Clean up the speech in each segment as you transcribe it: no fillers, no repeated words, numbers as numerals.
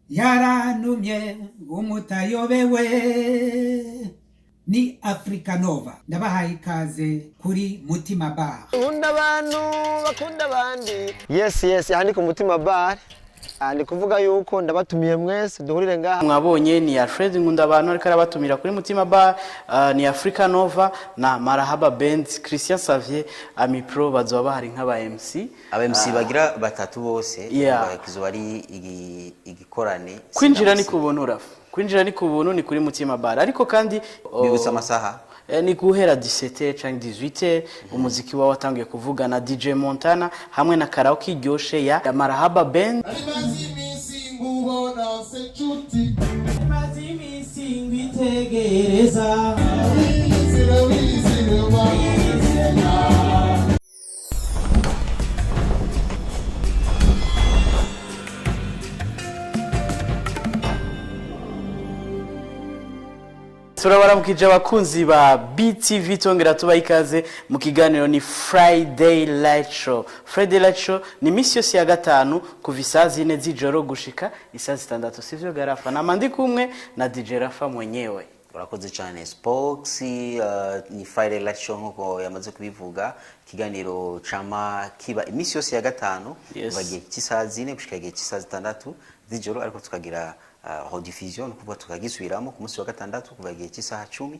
Yarantumye umutayobewe ni Africa Nova. Ndabahaye ikaze kuri Mutima Bar. Nkunda abantu bakunda abandi. Yes, aha ni ku Mutima Bar. Aha ni kuvuga yuko ndabatumiye mwese duhurire ngaha. Mwabonye ni Alfred Nkundabantu ariko arabatumira kuri Mutima Bar. Ni Africa Nova na Marahaba Band, Christian Xavier, Ami Pro bazoba bahari nk'aba MC. Aba MC bagira batatu bose. Kizoba ari igikorane. Kwinjira ni ku buntu, Rafa. Kwinjira ni ku buntu, ni kuri Mutima Bar, ariko kandi Bibutsa amasaha. Ni guhera 17 canke 18. Umuziki wawe watangiye kuvuga na DJ Montana hamwe na karaoke iryoshe ya Marahaba Band. Maze iminsi ngubona se nshuti. Maze iminsi ngwitegereza. Wizire, wizire wa. Turabaramukije abakunzi ba BTV, tongera tubaha ikaze mu kiganiro ni Friday Light Show. Friday Light Show ni iminsi yose ya gatanu kuva isaha 4 z'ijoro gushika isaha 6, sivyo Garafa? Nama ndi kumwe na DJ Rafa mwenyewe. Urakoze cyane, Spox. Ni Friday Light Show nkuko yamaze kubivuga, ikiganiro cama kiba iminsi yose ya gatanu kuva igihe cy'isaha 4 gushika igihe cy'isaha 6 z'ijoro, ariko tukagira rediffusion, ni ukuvuga tukagisubiramo ku munsi wa gatandatu kuva igihe cy'isaha 10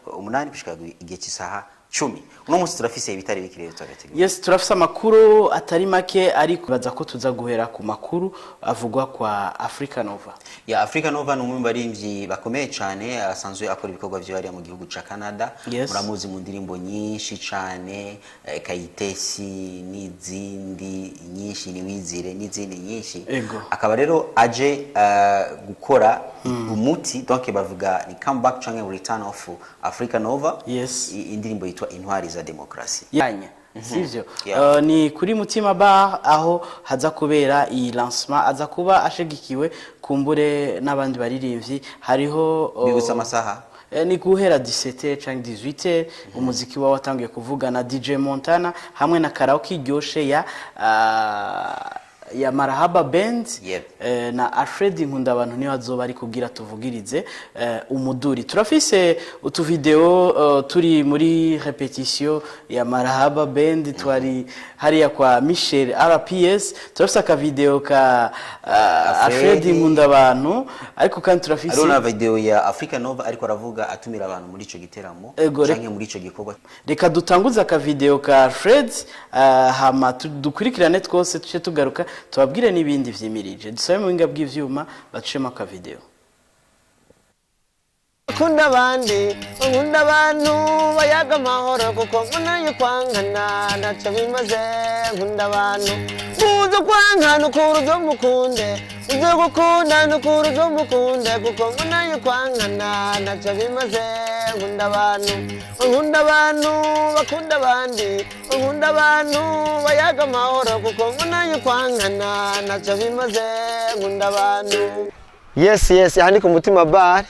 8 gushika igihe cy'isaha 10. Uno munsi turafise ibitari bike rero turateguye. Yes, turafise amakuru atari make, ariko baza ko tuza guhera ku makuru avugwa kwa Africa Nova. Ya, Africa Nova ni umwe mu baririmbyi bakomeye cyane, asanzwe akora ibikorwa vyo hariya mu gihugu ca Canada. Muramuzi mu ndirimbo nyinshi cyane, Kayitesi n'izindi nyinshi, Niwizire n'izindi nyinshi. Akaba rero aje gukora umuti, donc bavuga ni comeback canke return of Africa Nova. Indirimbo yitwa Intwari za Demokrasi. Yanya, sivyo? Ni kuri Mutima Bar aho haza kubera iyi lancement, aza kuba ashigikiwe kumbure n'abandi baririmbyi hariho. Bibutsa amasaha. Ni guhera 17 canke 18. Umuziki wawe watangiye kuvuga na DJ Montana hamwe na karaoke iryoshe ya Marahaba Band. Na Alfred Nkundabantu niwe azoba ari kugira tuvugirize umuduri. Turafise utuvideo turi muri repetition ya Marahaba Band, twari hariya kwa Michel RPS. Turafise akavideo ka Alfred. Alfred Nkundabantu, ariko kandi turafise Hariho na video ya Africa Nova ariko aravuga atumira abantu muri ico giteramo canke muri ico gikorwa. Reka dutanguze akavideo ka Alfred, hama dukurikirane twose, tuce tugaruka tubabwire n'ibindi vyimirije. Dusabe mu buhinga bw'ivyuma bacemo akavideo. Bakunda abandi, nkunda abantu bayaga amahoro, kuko mbona yukwangana ntacyo bimaze. Nkunda abantu muze kwankana ukuru uzo mukunde, uze gukunda ukuru uzo mukunde, kuko mbona yukwangana ntacyo bimaze. Nkunda abantu, nkunda abantu bakunda abandi, nkunda abantu bayaga amahoro, kuko mbona yukwangana ntacyo bimaze. Nkunda abantu. Yes, aha ni ku Mutima Bar.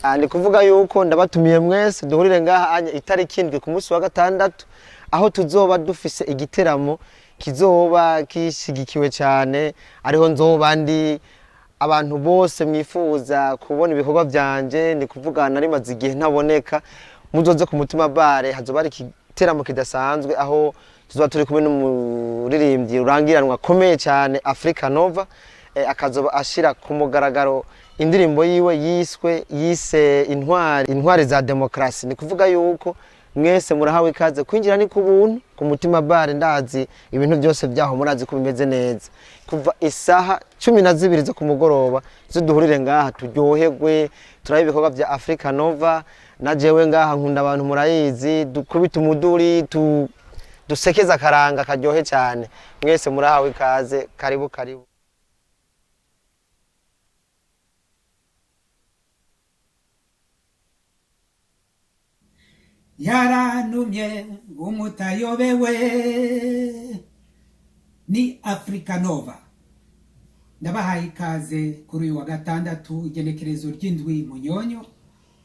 Aha ni kuvuga yuko ndabatumiye mwese duhurire ngaha anya itariki 7 ku munsi wa gatandatu, aho tuzoba dufise igiteramo kizoba kishigikiwe cyane, ariho nzoba ndi. Abantu bose mwifuza kubona ibikorwa byanje, ni kuvuga narimaze igihe ntaboneka, muzoze ku Mutima Bar, hazoba hari igiteramo kidasanzwe aho tuzoba turi kumwe n'umuririmbyi rurangiranwa akomeye cyane Africa Nova, akazoba ashira ku mugaragaro indirimbo yiwe yiswe yise Intwari za Demokrasi. Ni kuvuga yuko mwese murahawe ikaze, kwinjira ni ku buntu ku Mutima Bar. Ndazi ibintu byose byaho murazi ko bimeze neza. Kuva isaha 12 zo ku mugoroba duhurire ngaha turyoherwe, turabe ibikorwa bya Africa Nova na jewe ngaha nkunda abantu murayizi, dukubita umuduri, dusekeze akaranga karyohe cyane. Mwese murahawe ikaze, karibu karibu. Yarantumye umutayobewe ni Africa Nova. Ndabahaye ikaze kuri uyu wa gatandatu igenekerezo ry'indwi Munyonyo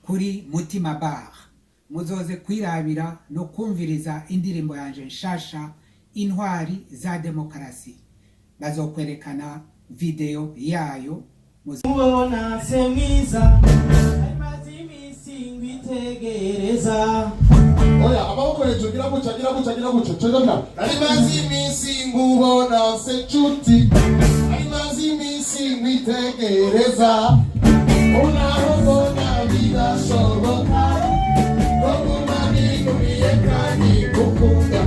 kuri Mutima Bar. Muzoze kwirabira no kumviriza indirimbo yanje nshasha Intwari za Demokarasi. Bazokwerekana video yayo. Ubona se mwiza, maze iminsi ngwitegereza. Oya, amaboko hejuru, gira gutya, gira gutya, gira gutya. Cyo gira. Nari maze iminsi ngubona se nshuti, nari maze iminsi nkwitegereza, unaho mbona birashoboka ko nguma nigumiye kandi ngukunda.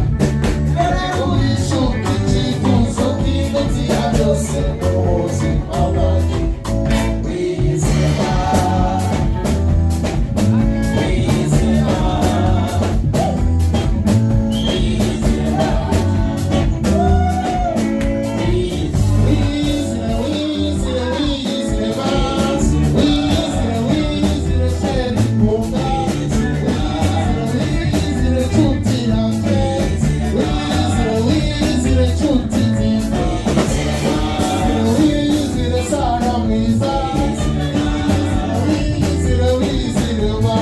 Rero urishuka icyifuzo cy'inoti ya byose mu buzima bwanjye. Wizera, wizera, wizera, wizera, wizera, wizera, wizera, wizera, chéri nkunda. Wizera, wizera, nshuti yanjye. Wizera, wizera, nshuti nziza. Wizera, Sara mwiza. Wizera, wizera, wizera.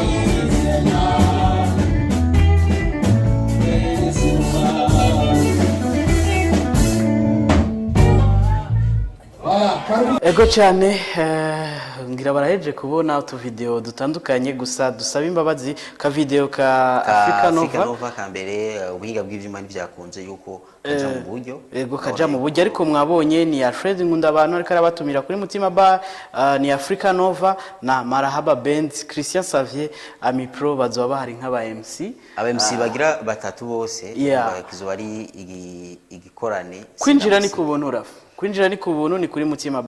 Voilà, karibu. Ego cyane, ngira baraheje kubona utuvideo dutandukanye, gusa dusaba imbabazi ka video ka Africa Nova. Nova ka mbere, ubuhinga bw'ivyuma ntibyakunze yuko kaja mu buryo. Ego, kaja mu buryo, ariko mwabonye ni Alfred Nkundabantu ariko arabatumira kuri Mutima Bar, ni Africa Nova na Marahaba Band, Christian Xavier, Ami Pro bazoba bahari nk'aba MC. Aba MC bagira batatu bose. Kizoba ari igikorane. Kwinjira ni ku buntu, Rafa. Kwinjira ni ku buntu, ni kuri Mutima.